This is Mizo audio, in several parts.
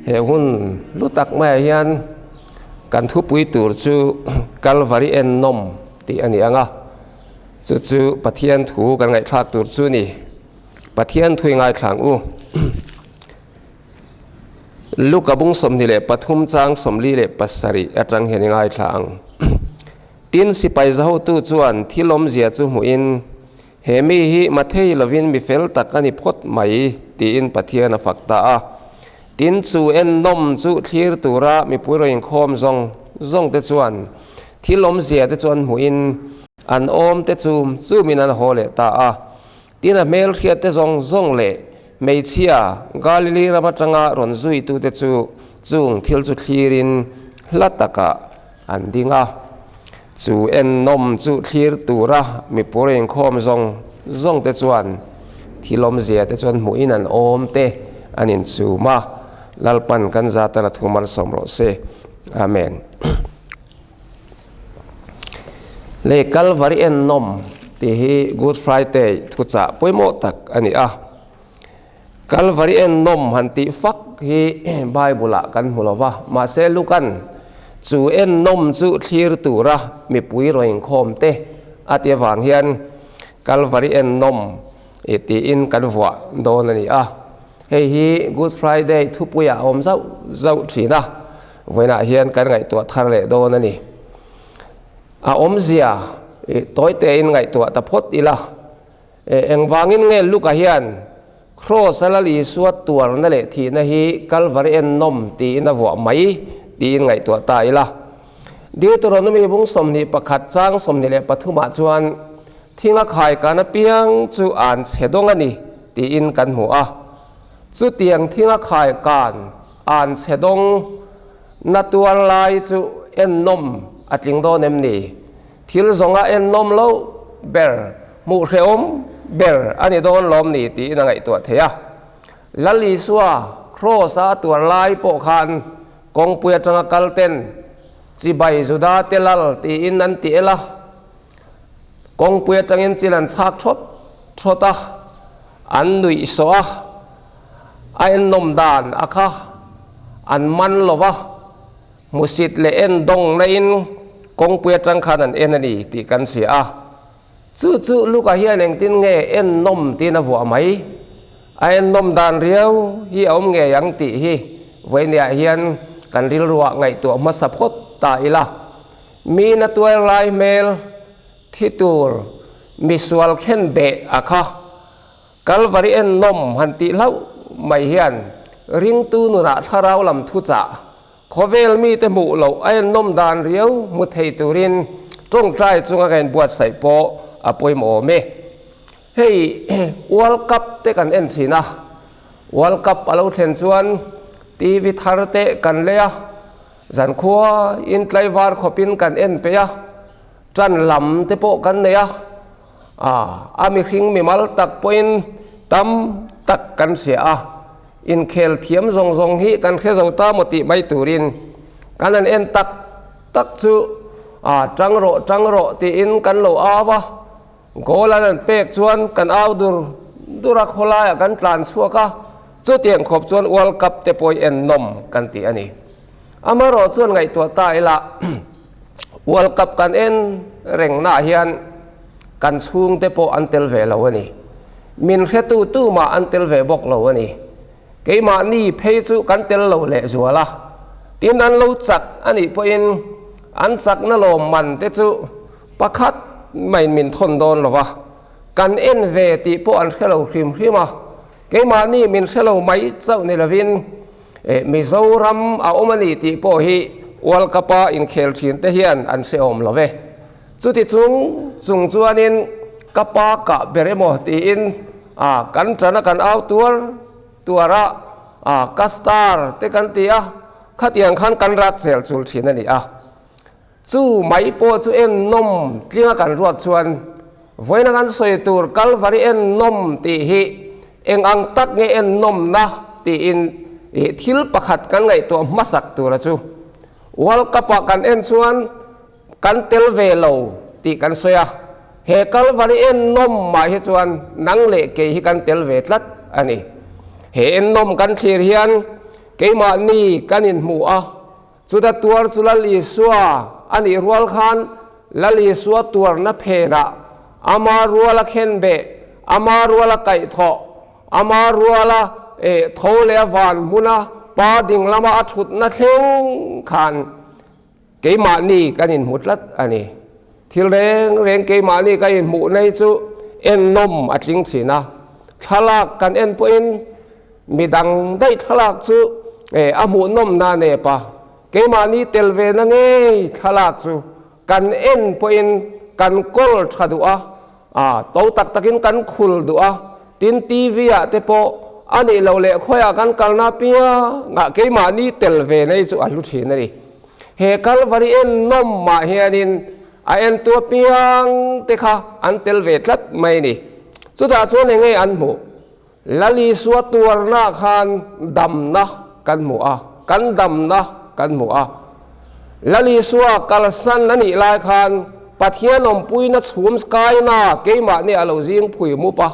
He hun hlu tak maiah hian kan thupui tur chu Kalvari ennawm tih a ni ang a, chu chu Pathian thu kan ngaihthlak tur chu ni. Pathian thu i ngaithla ang u. Luka bung 23 chang 47 atang hian i ngaithla ang. Tin, sipai zahotu chuan thil awmzia chu hmuhin, He mi hi mathei lovin mi fel tak a ni phawt mai, tiin Pathian a fak ta a. Tin, chu ennawm chu thlir tura mipui rawn inkhawm zawng zawng te chuan thil awmzia te chuan hmuhin an awm te chu chumin an haw leh ta a. Tin, a hmelhriat te zawng zawng leh hmeichhia Galili ram atanga rawn zuitute chu chung thil chu thlirin hla takah an ding a. Chu ennawm chu thlir tura mipur inkhawm zawng zawng te chuan thil awmzia te chuan hmuhin an awm te an inchum a, Lalpan kan zatan a thu malsawm rawh se. Amen. Lei Kalvari ennawm tih hi Good Friday thuchah pawimawh tak a ni a. Kalvari ennawm han tih fak hi Bible-ah kan hmu lo va, mahse Lukan chu ennawm chu thlir tura mipui rawn inkhawm te a ti avang hian Kalvari ennawm tiin kan vuah dawn a ni a. Hei hi Good Friday thupuiah a awm zauh zauh thin a, vawiinah hian kan ngaihtuah thar leh dawn a ni. A awmzia tawi tein ngaihtuah ta phawt ila. Engvangin nge Luka hian Kraws a Lal Isua tuarna leh thihna hi Kalvari ennawm tiin a vuah mai tiin ngaihtuah ta ila. Deuteronomy bung 21 chang 23 ah chuan thinga khaikan apiang chu an chhe dawng a ni tiin kan hmu a. Chutiang thinga khaikan an chhe dawng na tuar lai chu ennawm a tling dawn em ni? Thil zawnga ennawm lo ber, hmuh hrehawm ber a ni dawn lawm ni tiin a ngaihtuah thei a. Lal Isua Kraws-a a tuar lai pawh khan kawngpui atanga kal ten Chibai Juda te lal tiin an ti el a. Kawngpui atangin chil an chhak thawt thawt a, an nuih sawh a, a ennawm dan a kha an man lo va. Hmusit leh en dawng naiin kawngpui atang khan an en a ni tih kan hria a. Chu chu Luka hian engtin nge en nawm tiin a vuah mai? A en nawm dan riau hi a awm ngei ang tih hi vawinia hian kan rilruah ngaihtuah hmasa phawt ta ila. Mi na tuar lai hmel thi tur misual khen beh a kha. Kalvari ennawm han tih hlauh mai hian ringtu nunah thlarau lam thuchah khawvel mite hmuh loh a ennawm dan riau hmu thei turin tawngtai chunga ka inbuatsaih pawh a pawimawh awm e. Hei World Cup te kan en thin a, World Cup a lo thlen chuan TV thar te kan lei a, zankhua in tlaivar khawpin kan en peih a, tan lam te pawh kan nei a, A, a mihring mimal tak pawhin tam tak kan hria a, inkhel thiam zawng zawng hi kan hre zo ta maw tih mai turin kan han en tak tak chu a, tang rawh tang rawh tiin kan lo au a, goal an han pek chuan kan au dur dur a, khawlaiah kan tlan chhuak a, chutiang khawp chuan World Cup te pawh hi en nawm kan ti a ni. Amaherawh chuan ngaihtuah ta ila World Cup kan en reng naah hian kan chhungte pawh an tel ve lo a ni. Min hretu tumah an tel ve bawk lo a ni. Keimahni phei chu kan tel lo leh zual a. Tin an lo chak a nih pawhin an chakna lawmman te chu pakhat maiin min thawn dawn lo va. Kan en ve tih pawh an hre lo hrim hrim a. Keimahni min hre lo mai chauh ni lovin Mizoram a awm a ni tih pawh hi World Cup-a inkhel thin te hian an hre awm lo ve. Chuti chung chung chuanin ka pa kah ber emaw tiin a kan tana kan au tuar tuar a, a ka star te kan ti a, khatiang khan kan rak chel chul thin a ni a. Chu mai pawh chu en nawm tlinga kan ruat chuan vawiina kan sawi tur Kalvari en nawm tih hi eng ang tak nge en nawmna tiin thil pakhat kan ngaihtuah hmasak tura chu World Cup-ah kan en chuan kan tel ve lo tih kan sawi a, he Kalvari en nawm mah hi chuan nang leh kei hi kan tel ve tlat a ni. He en nawm kan thlir hian. Keimahni kan inhmu a, chuta tuar chu Lal Isua a nih rual khan Lal Isua tuarna phenah ama ruala khenbeh, ama ruala kaihthawh, ama ruala tho leh a van hmuna pa ding lama a thutna thleng khan Keimahni kan inhmu tlat a ni. Thil reng reng keimahni kan inhmuh nei chu ennawm a tling thin a. Thlalak kan en pawhin midang daih thlalak chu a hmuhnawm na nep a. Keimahni tel ve na ngei thlalak chu kan en pawhin kan kawl tha duh a, to tak takin kan khul duh a. Tin TV ah te pawh a nih loh leh khawiah kan kalna piangah keimahni tel ve nei chu a hlu thin a ni. He Kalvari en nawm mah hianin a entu apiang te kha an tel ve tlat mai a ni. Chutah chuan eng nge an hmuh? Lal Isua tuarna khan damna kan hmu a, kan damna kan hmu a. Lal Isua kalsan a nih lai khan Pathian awmpuina chhum kaina keimahni a lo zing phui mup a.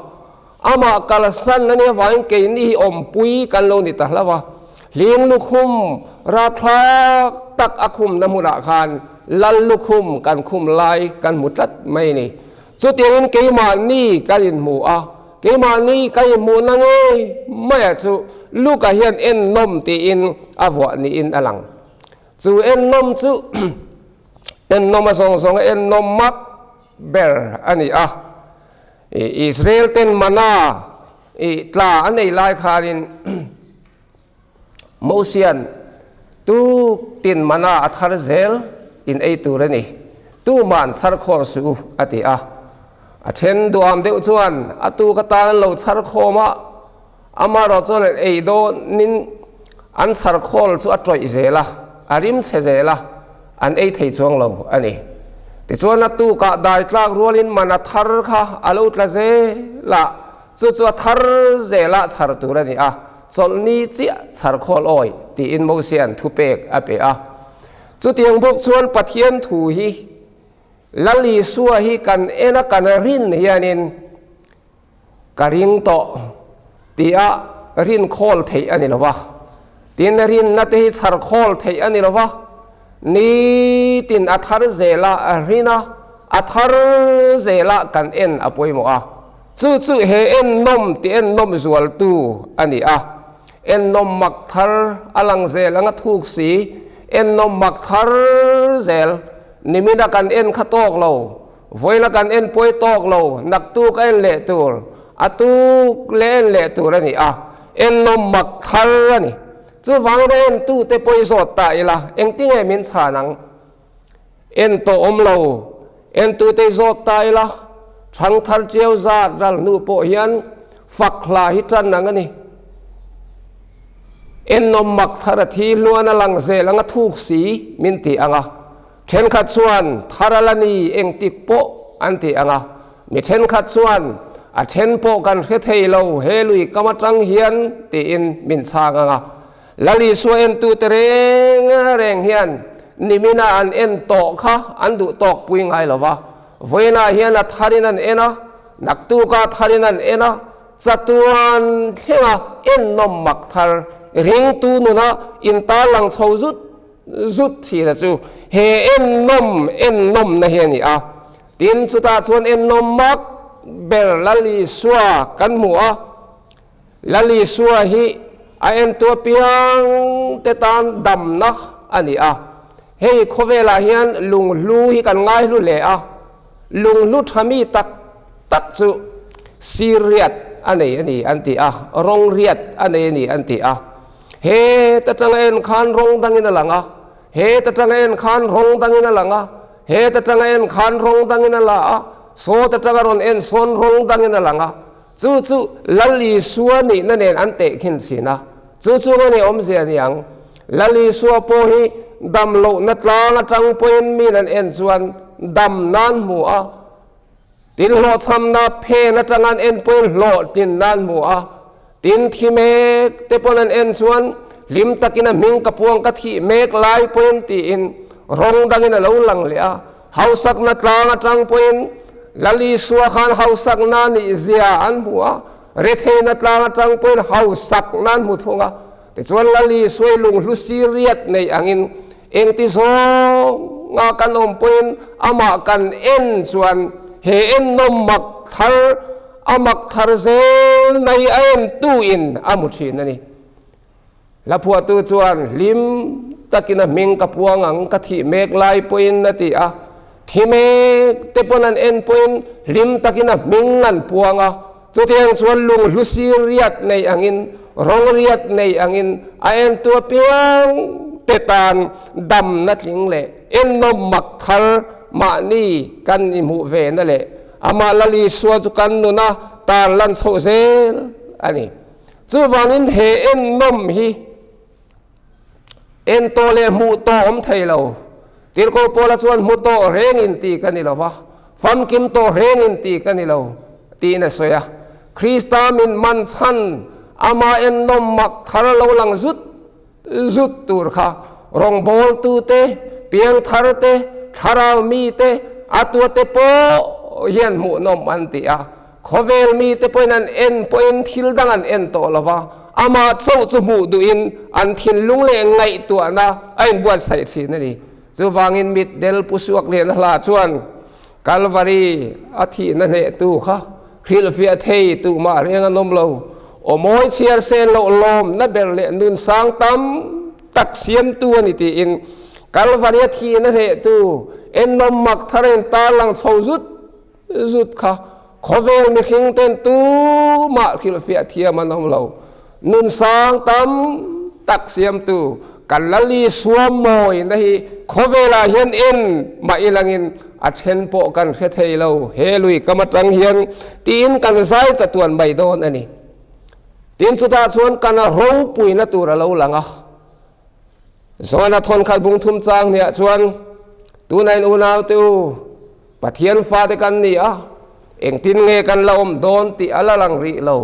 Amah kalsan a nih avangin keini hi awmpui kan lo ni ta hlauh a. Hling lukhum rapthlak tak a khumna hmunah khan Lal lukhum kan khum lai kan hmu tlat mai a ni. Chutiangin keimahni kan inhmu a, keimahni kan inhmuhna ngei maia chu Luka hian ennawm tiin a vuah niin a lang. Chu ennawm chu ennawm a zawng zawnga ennawm mak ber a ni a. Israel ten mana i tla an ei lai khanin Mosian tu tin mana a thar zel in ei tur a ni, tuman chhar khawr suh u a ti a. A then duam deuh chuan a tu ka tan an lo chhar khawm a, amaherawh chuan an ei dawnin an chhar khawl chu a tawih zel a, a rim chhe zel a, an ei thei chuang lo a ni. Tichuan a tukah dai tlak rualin man a thar kha a lo tla zel a, chu chu a thar zelah chhar tur a ni a, chawlhni chiah chhar khawl awi tiin Mosia'n thupek a pe a. Chutiang bawk chuan Pathian thu hi Lal Isua hi kan en a kan rin hianin Ka ring tawh tia rin khawl theih a ni lo va, tin rinna te hi chhar khawl theih a ni lo va, nitin a thar zela a rin a, a thar zela kan en a pawimawh a, chu chu he ennawm ti ennawm zualtu a ni a, ennawm mak thar a lang zel anga thuk si, ennawm mak thar zel nimina kan en kha tawk lo. Vawiina kan en pawi tawk lo, naktuk a en leh tur, a tuk leh en leh tur a ni a, ennawm mak thar a ni. Chuvangin a entute pawi zawt ta ila, engtinge min chhan ang? En tawh awm lo, entute zawt ta ila, thang thar chiau zat ral hnu pawh hian fak hla hi tan ang a ni. Ennawm mak thar a thi hluan a lang zel ang a thuk si min ti ang a. Thenkhat chuan thar a la ni engtik pawh an ti ang a, mi thenkhat chuan a then pawh kan hre thei lo he lui kam atang hian tiin min chhang ang a. Lal Isua entute reng reng hian nimina an en tawh kha an duh tawk pui ngai lo va, vawiinah hian a tharin an en a, naktuka tharin an en a, chatuan thlenga ennawm mak thar ringtu nuna intarlang chho zut Zut thina chu he ennawm ennawmna hi a ni a. Tin, chutah chuan ennawm mak ber Lal Isua kan hmu a. Lal Isua hi a entu apiang te tan damna a ni a. Hei khawvelah hian lunghlu hi kan ngaihlu hle a. Lunghlu tha mi tak tak chu sir riat a nei a ni an ti a, rawng riat a nei a ni an ti a. He ta tanga en khan rawng dangin a lang a, he ta tanga en khan rawng dangin a lang a, he ta tanga en khan rawng dangin a la a, saw ta tanga rawn en sawn rawng dangin a lang a. Chu chu Lal Isua nihna nen an tehkhin thin a. Chu chu nge ni awmzia ni ang? Lal Isua pawh hi dam lohna tlang atang pawhin min an en chuan dam nan hmu a, Tin hlawhchhamna phen atang an en pawhin hlawhtlin nan hmu a, tin thi mek te pawn an en chuan hlim takin a hming ka puang ka thih mek lai pawhin tiin rawng dangin a lo lang leh a, hausakna tlang atang pawhin Lal Isua khan hausakna nih zia an hmu a, retheihna tlang atang pawhin hausakna an hmu thung a. Tichuan Lali suai lunghlu siriat nei angin engti zawnga kan awm pawhin amah kan en chuan he ennawm mak thar, a mak thar zel mai a entu in a hmu thin a ni. Hlaphuahtu chuan hlim takin a hming ka puang ang, ka thih mek lai pawhin a ti a. Thi mek te pawn an en pawhin hlim takin a hming an puang a. Chutiang chuan lunghlu sir riat nei angin, rawng riat nei angin a entu apiang te tan damna tling leh ennawm mak thar mahni kan i hmuh ve na leh amah Lalisua chu kan nuna tarlan chhoh zel a ni. Chuvangin he ennawm hi en tawh leh hmuh tawh awm thei lo. Tirhkoh Paula chuan hmu tawh reng in ti ka ni lo va, famkim tawh reng in ti ka ni lo tiin a sawi a. Krista min man chhan ama ennawm mak thar lo lang zut zut tur kha rawngbawltute, piangtharte, thlarau mite, a tuate pawh hian hmuhnawm an ti a. Khawvel mite pawhin an en pawhin thil dang an en tawh lo va, amah chauh chu hmuh duhin an thinlung leh ngaihtuahna a inbuatsaih thin a ni. Chuvangin mitdel pu suak lian hla chuan Kalvari a thihna hnehtu kha hrilhfiah thei tumah reng an awm lo. Aw mawi chhiar sen loh lawmna ber leh nun sang tam tak siamtu a ni tiin Kalvari a thihna hnehtu ennawm mak thar a intarlang chho zut zut kha khawvel mihring ten tumah hrilhfiah thiam an awm lo. Nun sang tam tak siamtu kan Lali suam mawina hi khawvelah hian en mah ilangin a then pawh kan hre thei lo. He lui kam atang hian tiin kan zai chatuan mai dawn a ni. Tin chutah chuan kan ropuina tur a lo lang a. Zawna thawnkhat bung thum chang hniah chuan tunain unaute u, Pathian fate kan ni a, engtin nge kan la awm dawn tih a la lang rih lo.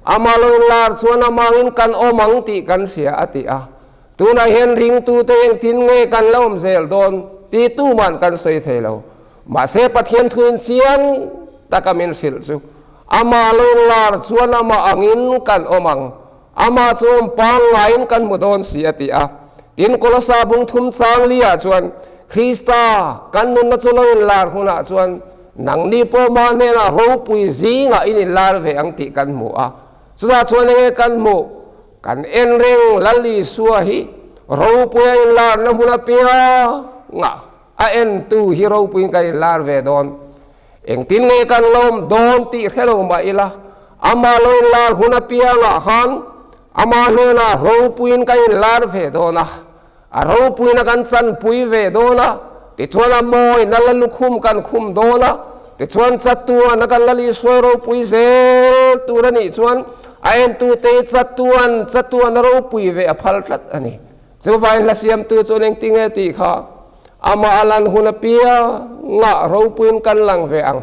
Amah lo inlar chuan amangin kan awm ang tih kan hria a ti a. Tunah hian ringtute engtin nge kan la awm zel dawn tih tuman kan sawi thei lo. Mahse Pathian thuin chiang taka min hrilh chu amah lo inlar chuan amah angin kan awm ang. Amah chu awm pangngaiin kan hmu dawn si a ti a. Tin, Kolosa bung thum chang liah chuan, Krista kan nunna chu lo inlar hunah chuan nangni pawh mah hnenah ropui zingah in inlar ve ang tih kan hmu a. Chutah chuan enge kan hmuh? Kan en reng Lal Isua hi ropui a inlarna hmun apiangah a entu hi ropuiin kan inlar ve dawn. Engtin nge kan lawm dawn tih hre lo mah ila, amah lo inlar hun apiangah khan amah hnenah ropuiin ka inlar ve dawn a, a ropuina kan chanpui ve dawn a, tichuan a mawina la lukhum kan khum dawn a, tichuan chatuana kan la Lisuai ropui zel tur a nih chuan a entute chatuan chatuana ropui ve a phal tlat a ni. Chuvain hla siamtu chuan engtinge tih kha amah a lan hun apiangah ropuiin kan lang ve ang.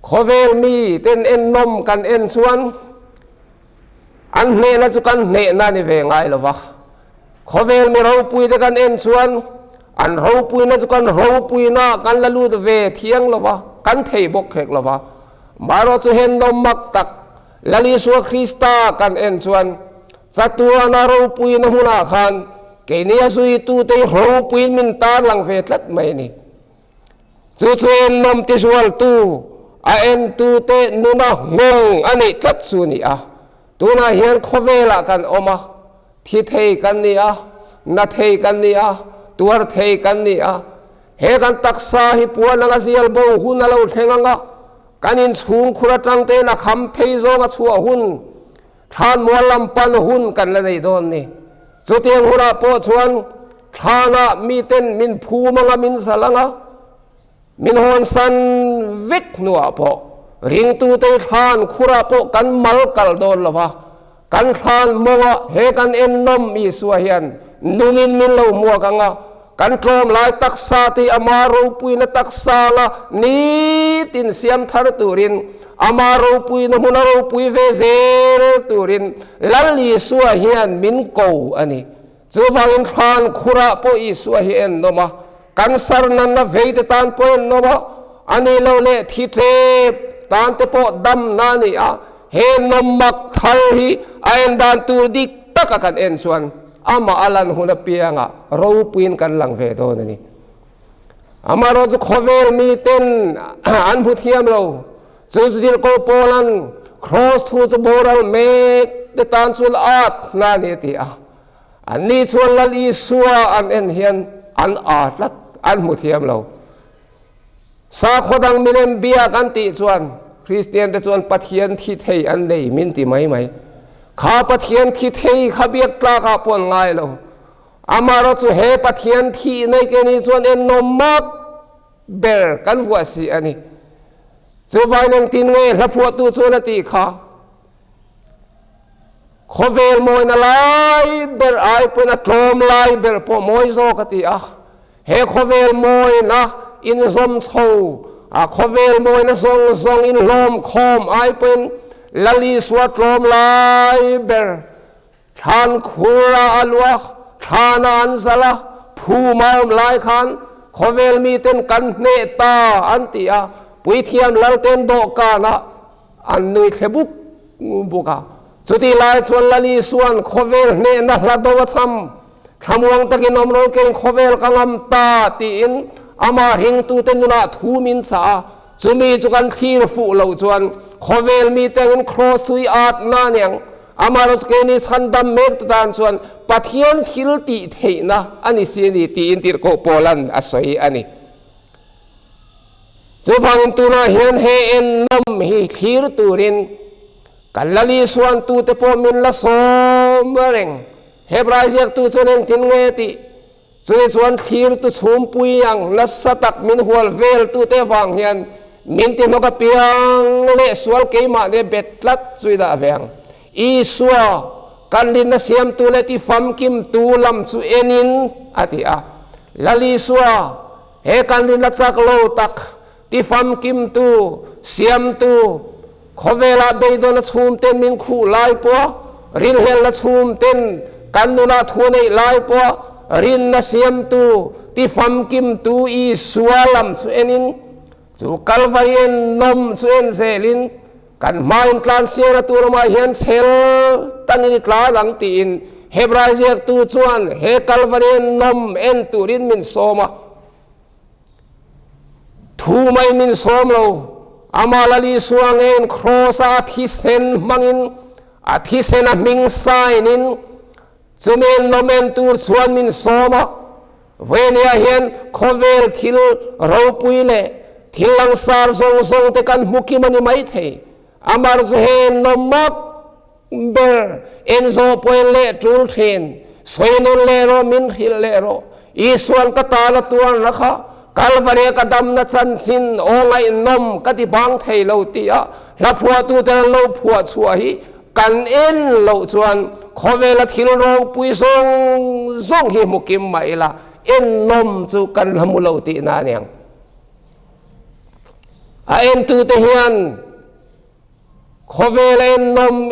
Khawvel mi ten ennawm kan en chuan an hnehna chu kan hnehna a ni ve ngai lo va. Khawvel mi ropuite kan en chuan an ropuina chu kan ropuina kan la lut ve thiang lo va, kan thei bawk hek lo va. Marawh chu ennawm mak tak Lal Isua Krista kan en chuan chatuana ropuina hmunah khan keini a zuitute hi ropuiin min tarlang ve tlat mai a ni. Chu chu ennawm tizualtu, a entute nuna nghawng a neih tlat chu a ni a. Tunah hian khawvelah kan awm a, thi thei kan ni a, na thei kan ni a, tuar thei kan ni a. He kan taksa hi puan anga zial bo hun a lo thleng ang a, Kan inchhung khur atang tein a kham phei zawng a chhuah hun, thlanmual lam pan hun kan la nei dawn ni. Chutiang hunah pawh chuan thlanah miten min phum anga min zal anga, min hawnsan vek hnuah pawh ringtute hi thlan khurah pawh kan mal kal dawn lo va, kan thlan mawngah he kan ennawm Isua hian nungin min lo hmuak anga, Kan tlawm lai taksa tih ama ropuina taksa la nitin siam thar turin, ama ropuina hmuna ropui ve zel turin Lal Isua hian min ko a ni. Chuvangin thlan khurah pawh Isua hi en nawm a, kan sar nanna veite tan pawh en nawm a, a ni lo leh thi tep tan te pawh damna a ni a, he nawm mak thar hi a en dan tur dik tak. taka kan en chuan amah a lan hun apiangah ropuiin kan lang ve dawn a ni. Amaherawh chu khawvel miten an hmu thiam lo. Chu zirtir ko Paula'n Kraws thu chu boral mek te tan chuan at hna a ni a ti a. Anni chuan Lal Isua an en hian an aa tlat, an hmu thiam lo. Sakhaw dang milem bia kan tih chuan Kristian te chuan Pathian thi thei an nei min ti mai mai. Kha Pathian thi thei kha biak tlak ah pawh an ngai lo. Amaherawh chu he Pathian thih nei ke ni chuan ennawm mak ber kan vuah si a ni. Chuvain engtin nge hla phuahtu chuan a tih kha? Khawvel mawina lai ber ai pawhin a tlawm lai ber pawh mawi zawk a ti a. He khawvel mawina inzawm chho a khawvel mawina zawng zawng inhlawm khawm ai pawhin Lal Isua tlawm lai ber thlan khura a luah thlana an zal a, phum a awm lai khan khawvel miten kan hneh ta an ti a, Puithiam Lalten dawhkanah An nui thle buk buk a. Chutih lai chuan Lal Isua'n khawvel hnehna hla do a cham. Thlamuang takin awm lo keng khawvel ka ngam ta tiin amah ringtute nunah thu min chah a. Chumi chu kan thlir fuh loh chuan khawvel mite angin kraws tui at na aniang. Amaherawhchu keini chhandam mek te tan chuan Pathian thil tih theihna a ni si a ni tiin Tirhkoh Paula'n a sawi a ni. Chuvangin tunah hian he ennawm hi thlir turin kan la Lisuan tute pawh min la sawm reng. Hebrai ziaktu chuan engtin nge tih? Chumi chuan thlirtu chhumpui ang nasa tak min hual veltute avang hian min ti hnawk apiang leh sual keimahni bet tlat chu i dah ve ang. Isua kan rinna siamtu leh tifamkimtu lam chu enin a ti a. Lal Isua He kan rinna chak lo tak tifamkimtu, siamtu, khawvelah beidawn a chhum ten min khuh lai pawh, rinhlelna chhum ten kan nunah thu neih lai pawh, rinna siamtu, tifamkimtu Isua lam chu enin, chu Kalvari en nawm chu en zelin, kan hmain tlan siana tur awmah hian chhel tangin i tlan ang tiin Hebrai ziaktu chuan he Kalvari nawm en turin min sawm a. Thu mai min sawm lo, amah Lal Isua ngeiin Kraws-a a thisen hmangin a thisen a hming sign-in chumi nawm en tur chuan min sawm a. Vawinia hian khawvel thil ropui leh thil langsar zawng zawng te kan hmu kim a ni maithei. Amar chu he nawmmak ber en zawh pawhin leh tul thin, sawi nawn leh rawh, min hrilh leh rawh. Isuan ka tan a tuarna kha Kalvaria ka damna chanchin aw ngaihnawm ka ti bang thei lo tia hla phuahtute an lo phuah chhuah hi Kan en loh chuan khawvela thil ropui zawng zawng hi hmu kim mah ila, ennawm chu kan la hmu lo tihna a niang. A entute hian khawvela ennawm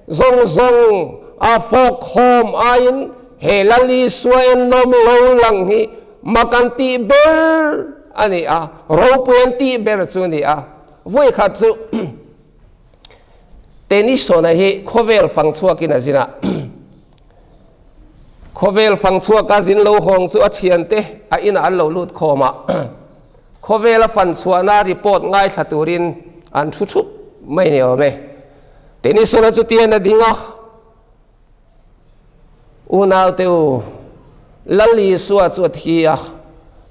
zawng zawng a fawk khawm aiin he Lal Isua ennawm lo lang hi mak an tih ber a ni a, ropui an tih ber chu a ni a. Vawikhat chu Tennyson-a hi khawvel fang chhuakin a zin a. Khawvel fang chhuaka zin lo hawng chu a thiante a inah an lo lut khawm a. Khawvela fan chhuahna report ngaithla turin an thu thup mai ni awm e. Tennyson-a chu tian a ding a, Unaute u, Lal Isua chu a thi a,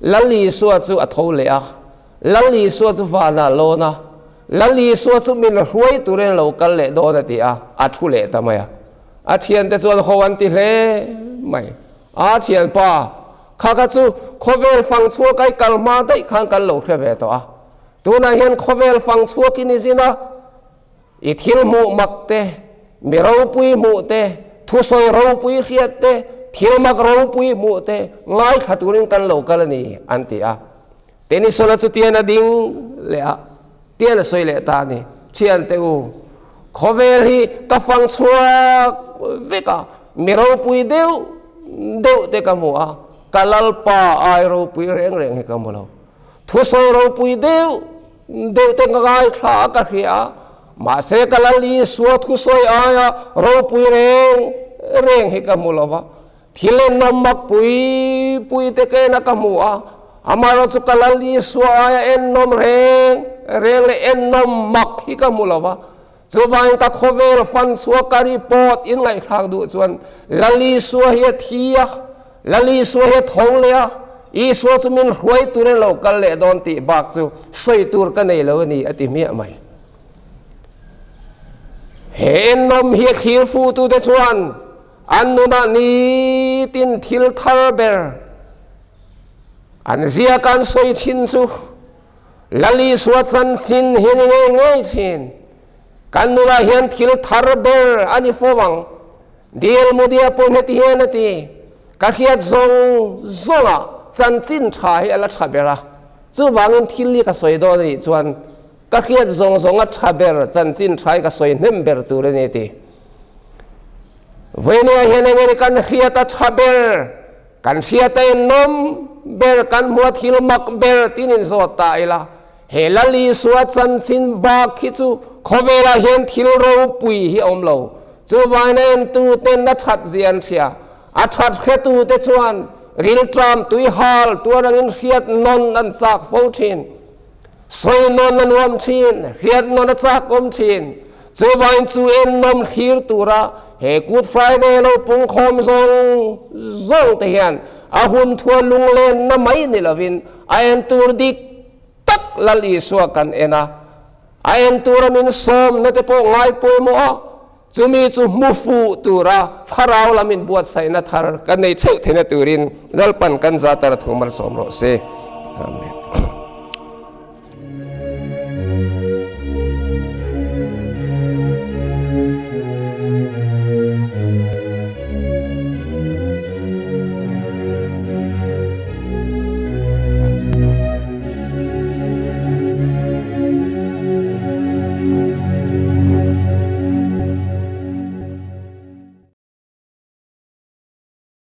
Lal Isua chu a tho leh a, Lal Isua chu vanah a lawn a, Lal Isua chu min hruai turin a lo kal leh dawn a ti a, a thu leh ta mai a. A thiante chuan ho an ti hle mai. A thianpa, kha kha chu khawvel fang chhuak ai kal hma daih khan kan lo hre ve tawh a. Tunah hian khawvel fang chhuakin i zin a. I thil hmuh mak te, mi ropui hmuh te, thusawi ropui hriat te, thil mak ropui hmuh te ngaithla turin kan lo kal a ni, an ti a. Tennyson-a chu tian a ding leh a, tian a sawi leh ta a ni. Thiante u, khawvel hi ka fang chhuak vek a, mi ropui deuh deuh te ka hmu a, ka Lalpa ai ropui reng reng hi ka hmu lo. Thusawi ropui deuh deuh te ka ngaithla a ka hria a, mahse ka Lal Isua thusawi aia ropui reng reng hi ka hmu lo va, thil en nawm mak pui pui te ka en a ka hmu a, amaherawhchu ka Lal Isua aia en nawm reng reng leh en nawm mak hi ka hmu lo va, chuvangin ka khawvel fan chhuak ka report in ngaihthlak duh chuan Lal Isua hi a thi a, Lal Isua hi a tho leh a, Isua chu min hruai turin a lo kal leh dawn tih bak chu sawi tur ka nei lo a ni a ti hmiah mai. He ennawm hi a thlir fuhtute chuan an nunah nitin thil thar ber an ziak an sawi thin chu Lal Isua chanchin hi a ni ngei ngei thin. Kan nunah hian thil thar ber a ni fo ang. Dil Mudia pawh heti hian a ti, Ka hriat zawng zawngah chanchin tha hi a la tha ber a, chuvangin thil hi ka sawi dawn a nih chuan Ka hriat zawng zawng a tha ber, chanchin tha hi ka sawi hnem ber tur a ni ti. Vawinia hian eng nge kan hriat a tha ber, kan hriat a ennawm ber, kan hmua thil mak ber tin in zawt ta ila, he Lal Isua chanchin bak hi chu khawvelah hian thil ropui hi a awm lo. Chuvangin a entuten a that zia an hria. A that hretute chuan rilṭam tuihal tuar angin hriat nawn an chak fo ṭhin. Sawi nawn a nuam thin, hriat nawn a chakawm thin. Chuvangin chu en nawm thlir tura he Good Friday lo pungkhawm zawng zawng te hian a hun thua lunglenna mai ni lovin a en tur dik tak Lal Isua kan en a, a en tura min sawmna te pawh ngai pawimawh a, chumi chu hmu fuh tura thlarau lam inbuatsaihna thar kan nei theuh theihna turin Lalpan kan za tar a thu malsawm rawh se. Amen.